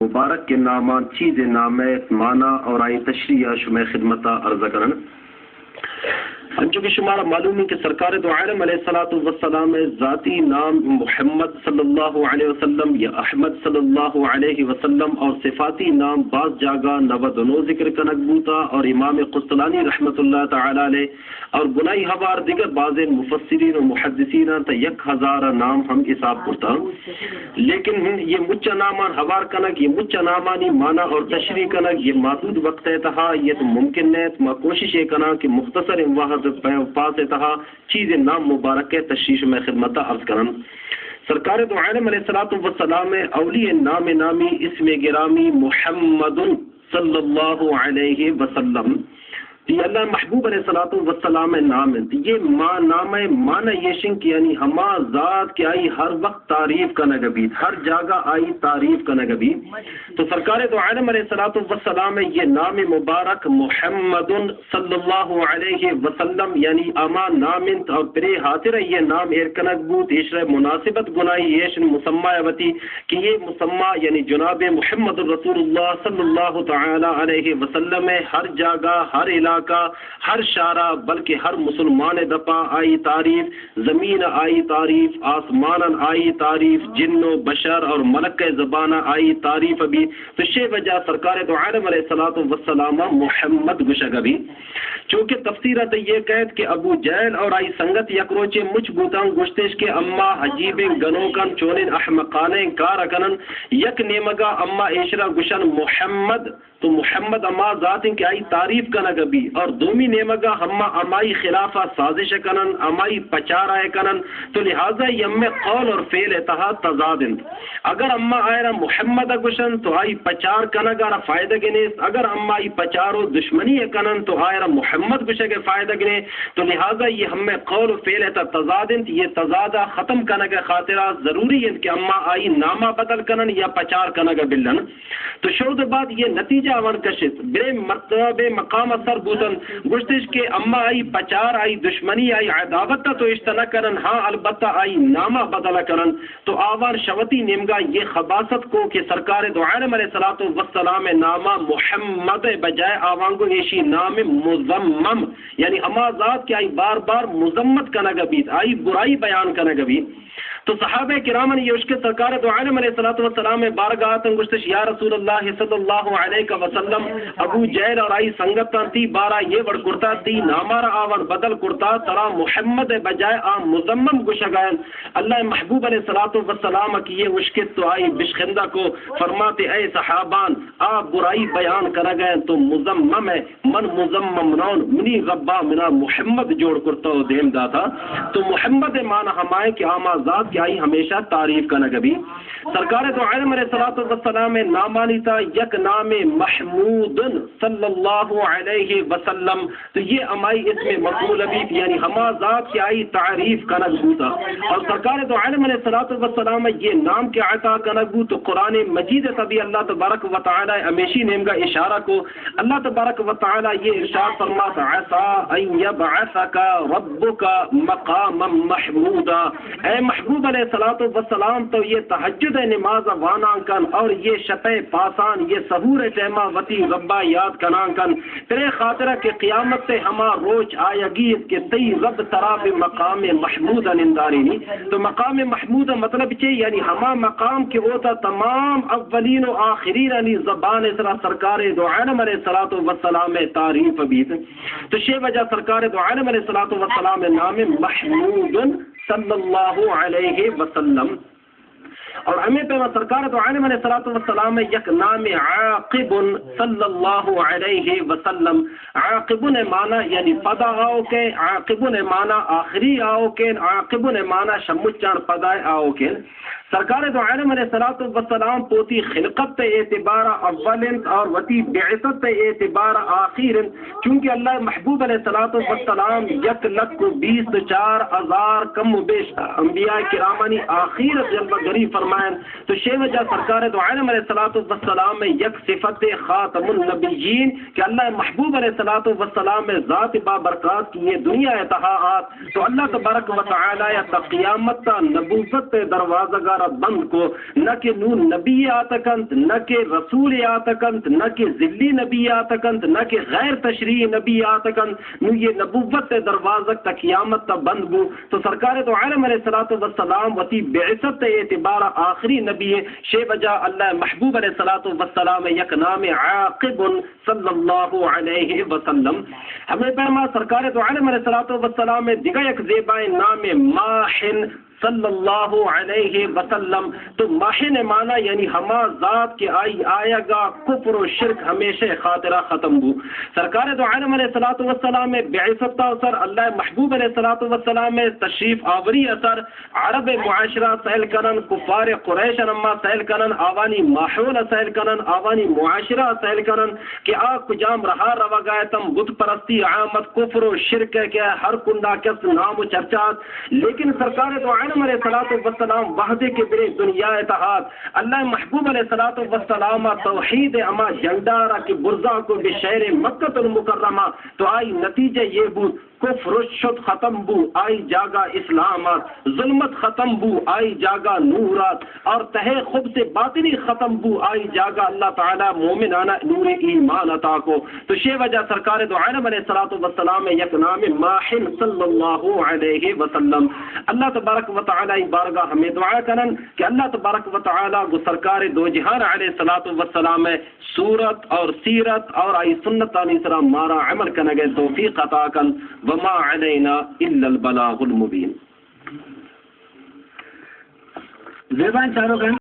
مبارک کے نامان چیز نام ہے مانا اور آئی تشریح شمع خدمتا عرض کرن۔ انچو کہ شمارا معلوم ہے کہ سرکار دو عالم علیہ الصلوۃ والسلام ذاتی نام محمد صلی اللہ علیہ وسلم یا احمد صلی اللہ علیہ وسلم اور صفاتی نام بعض جاگہ نود و نو ذکر کنگ بوتا اور امام قسطلانی رحمت اللہ تعالی علیہ اور گناہی ہوار دیگر بعض مفسرین و محدثین تا یک ہزار نام ہم حساب کرتا۔ لیکن یہ مچ نامان ہوار کنگ، یہ مچ نامانی معنی اور تشریح کنگ، یہ محدود وقت ہے تہا، یہ تو ممکن نہیں۔ ما کوشش یہ کنا کہ مختصر وقت پاس ہے تہا چیز نام مبارک ہے تشریح میں خدمت عرض کرن۔ سرکار دو عالم علیہ الصلوۃ والسلام اولی نام نامی اسم گرامی محمد صلی اللہ علیہ وسلم۔ تی اللہ محبوب علیہ الصلوۃ والسلام نام انت۔ یہ ما نام ہے معنی یہ شنک یعنی ہما ذات کہ آئی ہر وقت تعریف کنگ بیت، ہر جاگہ آئی تعریف کنگ بیت۔ تو سرکار دو عالم علیہ الصلوۃ والسلام یہ نام مبارک محمد صلی اللہ علیہ وسلم یعنی اما نام انت اور پرے خاطر یہ نام ایر کنگ بوت، ایشرا مناسبت گناہی ایشن مسمى وتی کہ یہ مسمى یعنی جناب محمد رسول اللہ صلی اللہ تعالی علیہ وسلم ہر جاگہ، ہر علاقہ، ہر شارع، بلکہ ہر مسلمان دپا آئی تعریف، زمین آئی تعریف، آسمان آئی تعریف، جن و بشر اور ملک زبان آئی تعریف بھی۔ تو شے وجہ سرکار دو عالم علیہ الصلوۃ والسلام محمد گشگ بھی۔ چونکہ تفسیر ات یہ کہت کہ ابو جہل اور آئی سنگت یک روچے مچ بوتاں گشتش کہ اما عجیبیں گنوکن چونیں احمقانیں کار کنن، یک نیمگا اما ایشرا گشن محمد، تو محمد اما ذات انت کہ آئی تعریف کنگ بی، اور دومی نیمگا ہما امائی خلافا سازش کنن، امائی پچارا کنن، تو لہذا یہ ہمیں قول اور فعل تہا تضاد انت۔ اگر اما آئرا محمد گشن تو آئی پچار کنگ آرا فائدہ گنیست، اگر اما آئی پچار و دشمنی کنن تو آئرا محمد گشگ فائدہ گنے، تو لہذا یہ ہمیں قول و فعل تہا تضاد انت، یہ تضاد ختم کنگ خاطرا ضروری انت کہ اما آئی ناما بدل کنن یا پچار کنگ بلن۔ تو شود بعد یہ نتیجہ آوان کشت، برے مرتبہ مقام سر بوتن، گشتش کہ اما آئی پچار، آئی دشمنی، آئی عداوت تو اشت نہ کرن، ہاں البتہ آئی ناما بدل کرن۔ تو آوان شوتی نیمگا یہ خباست کو کہ سرکار دو عالم علیہ الصلوۃ والسلام ناما محمد بجائے آوان گو ایشی نام مذمم، یعنی ہما ذات کہ آئی بار بار مذمت کنگ بیت، آئی برائی بیان کنگ بیت۔ تو صحابہ کرامانی یہ اشکت سرکار دو عالم علیہ الصلوۃ والسلام بارگاہ تن گشتش، یا رسول اللہ صلی اللہ علیہ وسلم، ابو جہل اور آئی سنگتان تی بارا یہ وڑ کرتا، تی نامارا آوان بدل کرتا، ترا محمد بجائے آ مذمم گشگائن۔ اللہ محبوب علیہ الصلوۃ والسلام کی یہ اشکت تو آئی بشخندہ کو، فرماتے، اے صحابان، آ برائی بیان کنگائن تو مذمم ہے۔ من مذمم نون، منی ربا منا محمد جوڑ کرتا و دیم داتا۔ تو محمد مانا ہمائے کہ آما ذات کہ آئی ہمیشہ تعریف کنگ بی۔ سرکار دو عالم علیہ الصلوۃ والسلام نامانی تا یک نام محمود صلی اللہ علیہ وسلم، تو یہ ہمائی اسم مفعول بیت، یعنی ہما ذات کہ آئی تعریف کنگ بوتا۔ اور سرکار دو عالم علیہ الصلوۃ والسلام یہ نام کہ عطا کنگ بوت، تو قرآن مجید تبی اللہ تبارک و تعالی ہمیشی نیمگا اشارہ کو۔ اللہ تبارک و تعالی یہ ارشاد فرمات، عسى أن يبعثك ربك مقاما محمودا۔ اے محبوب علیہ الصلوۃ والسلام، تو یہ تہجد نماز وانان کن اور یہ شپے پاسان، یہ سحور ٹیما وتی ربا یاد کنان کن، ترے خاطرہ کہ قیامت ہما روچ آیگی کہ تئی رب ترا بہ مقام محمود نندارینی۔ تو مقام محمود مطلب چے؟ یعنی ہما مقام کہ اوتا تمام اولین و آخرین انی زبان سرا سرکار دو عالم علیہ الصلوۃ والسلام تعریف بیت۔ تو شے وجہ سرکار دو عالم علیہ الصلوۃ والسلام نام محمود صلی اللہ علیہ وسلم۔ اور ہمیں پیما سرکار دو عالم علیہ الصلوۃ والسلام یک نام عاقب صلی اللہ علیہ وسلم۔ عاقب نے معنی یعنی پدا آؤ کے، عاقب نے معنی آخری آؤ کے، عاقب نے معنی شمچان پدا آؤ کے۔ سرکار دو عالم علیہ الصلوۃ والسلام پوتی خلقت اعتبار اول انت اور وتی بعثت اعتبار آخر انت، چونکہ اللہ محبوب علیہ الصلوۃ والسلام یک لکھ و بیست و چار ہزار کم و بیش انبیاء کرامانی آخر جلوہ گری فرمائن۔ تو شے وجہ سرکار دو عالم علیہ الصلوۃ والسلام یک صفت خاتم النبیین کہ اللہ محبوب علیہ الصلوۃ والسلام ذات بابرکات کی یہ دنیا تہا آت، تو اللہ تبارک و تعالی یا تا قیامت تا نبوت دروازگا بند کو، نہ کہ نوں نبی آتکنت، نہ کہ رسول آتکنت، نہ کہ ذلی نبی آتکنت، نہ کہ غیر تشریعی نبی آتکنت، نوں یہ نبوت دروازگ تا قیامت تا بند بو۔ تو سرکار دو عالم علیہ الصلوۃ والسلام وتی بعثت اعتبار آخری نبی، شے وجہ اللہ محبوب علیہ الصلوۃ والسلام یک نام عاقب صلی اللہ علیہ وسلم۔ ہمیں پیما سرکار دو عالم علیہ الصلوۃ والسلام دگہ یک زیبائیں نام ماحن صلی اللہ علیہ وسلم۔ تو ماحن معنی یعنی ہما ذات کہ آئی آیگا کفر و شرک ہمیشہ خاطرہ ختم بو۔ سرکار دو عالم علیہ الصلوۃ والسلام بعثت تا سر اللہ محبوب علیہ الصلوۃ والسلام تشریف آوری اثر عرب معاشرہ سیل کنن، کفار قریش اما سیل کنن، آوانی ماحول سیل کنن، آوانی معاشرہ سیل کنن کہ آ کجام رہا روگا اتن، بت پرستی عامت، کفر و شرک کہ ہر کنڈا کس نام و چرچات۔ لیکن سرکار دو عالم علیہ الصلوۃ والسلام وہدے کہ برے دنیا اتحاد اللہ محبوب علیہ الصلوۃ والسلام توحید اما جنڈا را کہ برزا کو بشہر مکہ المکرمہ، تو آئی نتیجہ یہ بود کفر شد ختم بو، آئی جاگہ اسلام آت، ظلمت ختم بو، آئی جاگہ نور آت، اور تہے خبث باطنی ختم بو، آئی جاگہ اللہ تعالی مومنانہ نور ایمان عطا کو۔ تو شے وجہ سرکار دو عالم علیہ الصلوۃ والسلام یک نام ماحن صلی اللہ علیہ وسلم۔ اللہ تبارک و تعالی بارگاہ ہمیں دعا کنن کہ اللہ تبارک و تعالی گو سرکار دو جہان علیہ الصلوۃ والسلام صورت اور سیرت اور آئی سنتانی سرا مارا عمل کنگ ء توفیق عطا کن۔ وما علینا الا البلاغ المبین۔ زیبائیں چاروکاں،